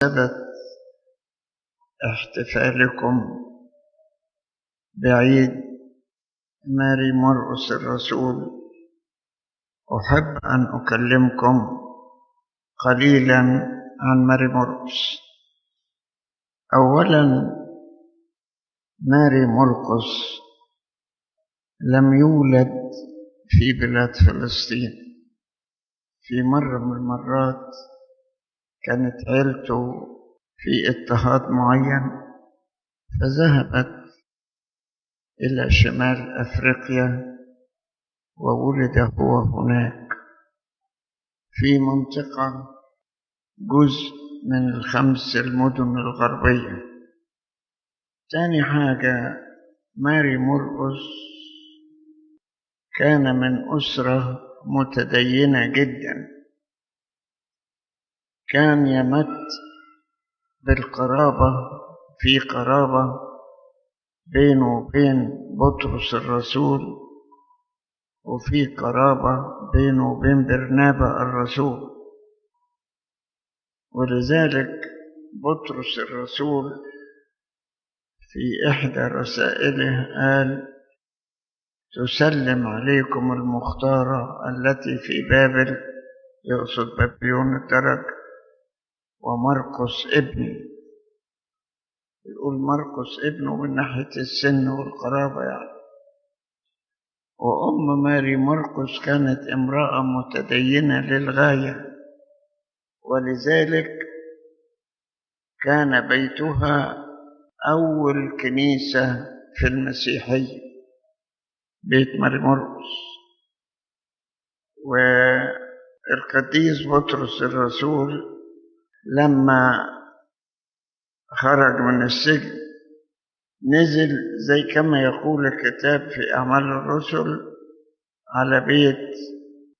بمناسبة احتفالكم بعيد ماري مرقس الرسول، أحب أن أكلمكم قليلا عن ماري مرقس. أولا، ماري مرقس لم يولد في بلاد فلسطين. في مرة من المرات كانت عيلته في اضطهاد معين، فذهبت إلى شمال أفريقيا وولد هو هناك في منطقة جزء من الخمس المدن الغربية. تاني حاجة، ماري مرقس كان من أسرة متدينة جدا، كان يمت بالقرابة، في قرابة بينه وبين بطرس الرسول، وفي قرابة بينه وبين برنابا الرسول. ولذلك بطرس الرسول في إحدى رسائله قال: تسلم عليكم المختارة التي في بابل، يقصد بابليون الدرج، ومرقس ابني. يقول مرقس ابنه من ناحية السن والقرابة يعني. وأم ماري مرقس كانت امرأة متدينة للغاية، ولذلك كان بيتها أول كنيسة في المسيحية، بيت ماري مرقس. والقديس بطرس الرسول لما خرج من السجن نزل زي كما يقول الكتاب في أعمال الرسل على بيت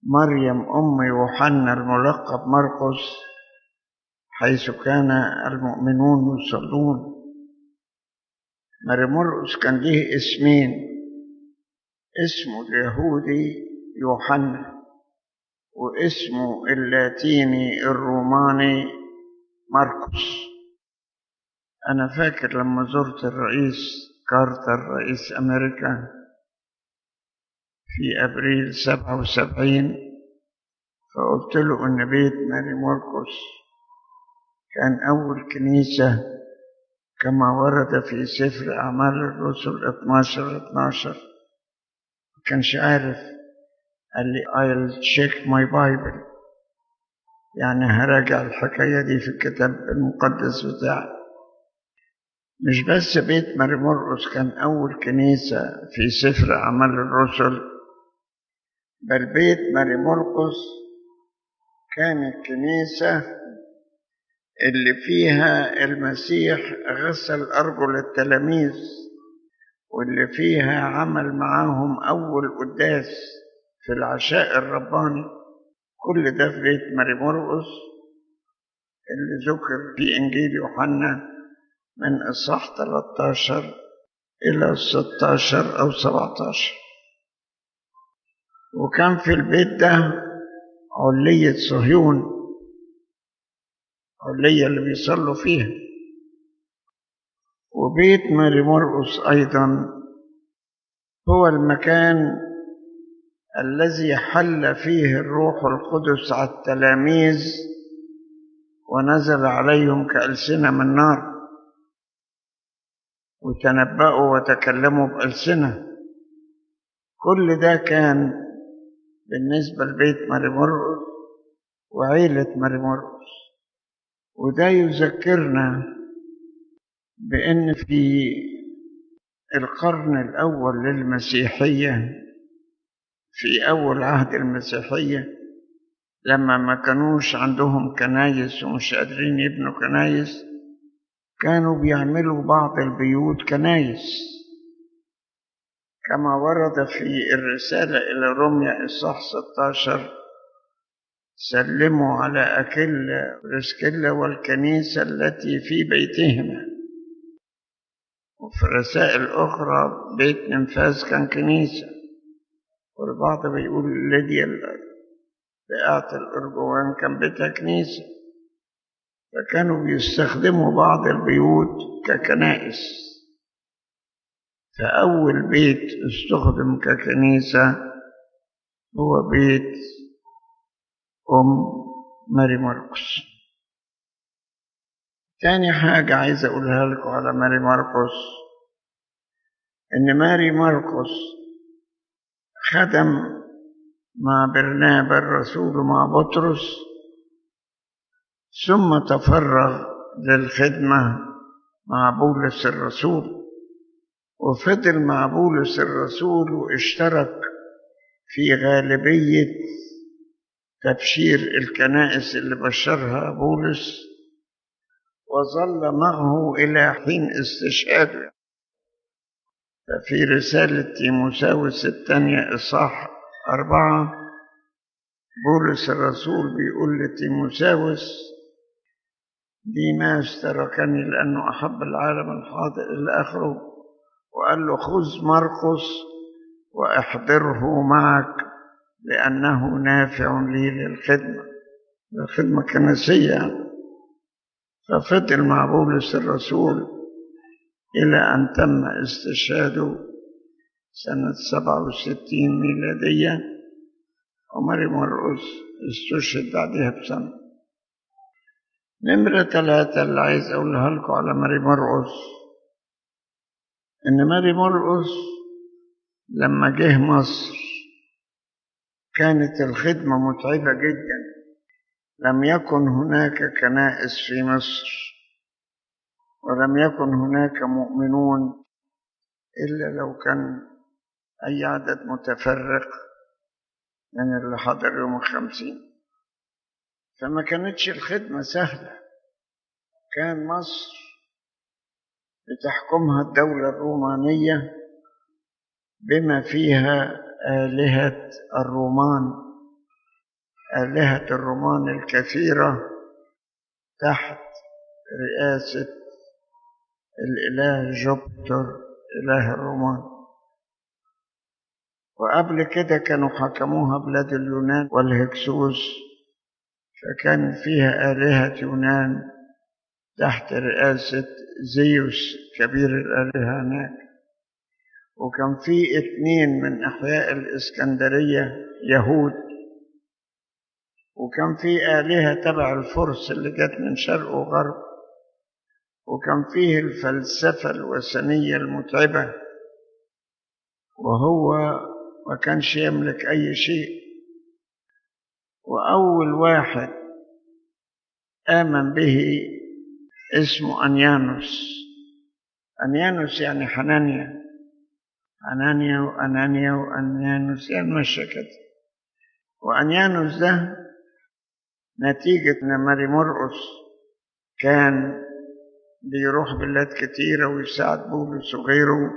مريم أم يوحنا الملقب مرقس، حيث كان المؤمنون يصلون. ماري مرقس كان له اسمين، اسمه اليهودي يوحنا، واسمه اللاتيني الروماني مرقس. أنا فاكر لما زرت الرئيس كارتر رئيس أمريكا في أبريل 77، فقلت له إن بيت ماري مرقس كان أول كنيسة كما ورد في سفر أعمال الرسل 12:12. ما كانش عارف، قال لي I'll check my Bible، يعني هراجع الحكاية دي في الكتاب المقدس بتاعي. مش بس بيت ماري مرقس كان أول كنيسة في سفر أعمال الرسل، بل بيت ماري مرقس كان الكنيسة اللي فيها المسيح غسل أرجل التلاميذ، واللي فيها عمل معاهم أول قداس في العشاء الرباني. كل ده في بيت ماري مرقس اللي ذكر في إنجيل يوحنا من إصحاح 13 إلى 16 أو 17. وكان في البيت ده علية صهيون، علية اللي بيصلوا فيها. وبيت ماري مرقس أيضا هو المكان الذي حل فيه الروح القدس على التلاميذ ونزل عليهم كألسنة من نار، وتنبأوا وتكلموا بألسنة. كل ده كان بالنسبة لبيت ماري مرقس وعيلة ماري مرقس. وده يذكرنا بأن في القرن الأول للمسيحية، في أول عهد المسيحية، لما ما كانوش عندهم كنايس ومش قادرين يبنوا كنايس، كانوا بيعملوا بعض البيوت كنايس، كما ورد في الرسالة إلى روميا إصحاح 16: سلموا على أكيلا بريسكيلا والكنيسة التي في بيتهما. وفي الرسائل الأخرى بيت نمفاز كان كنيسة، والبعض بيقول ليديا بقعة الأرجوان كان بيتها كنيسة. فكانوا بيستخدموا بعض البيوت ككنائس. فأول بيت استخدم ككنيسة هو بيت أم ماري مرقس. تاني حاجة عايز أقولها لكم على ماري مرقس، إن ماري مرقس خدم مع برنابا الرسول ومع بطرس، ثم تفرغ للخدمة مع بولس الرسول، وفضل مع بولس الرسول واشترك في غالبية تبشير الكنائس اللي بشرها بولس، وظل معه إلى حين استشهاده. ففي رسالة تيموثاوس الثانية إصحاح 4 بولس الرسول بيقول لتيموثاوس: ديماس تركني لأنه أحب العالم الحاضر إلى آخره، وقال له: خذ مرقس وأحضره معك لأنه نافع لي للخدمة، الخدمة الكنسية. ففضل مع بولس الرسول إلى أن تم استشهاده سنة 67 ميلادية، وماري مرقس استشهد بعدها بسنة. نمرة 3 اللي عايز أقولها لكم على ماري مرقس، إن ماري مرقس لما جه مصر كانت الخدمة متعبة جدا. لم يكن هناك كنائس في مصر، ولم يكن هناك مؤمنون إلا لو كان أي عدد متفرق من اللي حضر يوم 50. فما كانتش الخدمة سهلة. كان مصر بتحكمها الدولة الرومانية بما فيها آلهة الرومان، آلهة الرومان الكثيرة تحت رئاسة الإله جوبتر إله الرومان. وقبل كده كانوا حكموها بلاد اليونان والهكسوس، فكان فيها آلهة يونان تحت رئاسة زيوس كبير الآلهة هناك. وكان في 2 من أحياء الإسكندرية يهود، وكان في آلهة تبع الفرس اللي جت من شرق وغرب، وكان فيه الفلسفة الوثنية المتعبة، وهو ما كانش يملك أي شيء. وأول واحد آمن به اسمه أنيانوس. أنيانوس يعني حنانيا، حنانيا وأنانيا وأنيانوس، يعني ماشية كده. وأنيانوس ده نتيجة إن ماري مرقس كان بيروح بلاد كتيرة ويساعد بولس وغيره،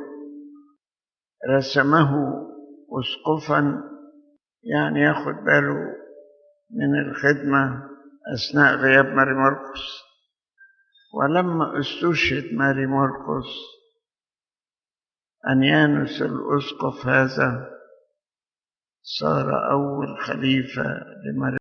رسمه أسقفا، يعني ياخد باله من الخدمة أثناء غياب ماري مرقس. ولما استشهد ماري مرقس، أنيانوس الأسقف هذا صار أول خليفة لماري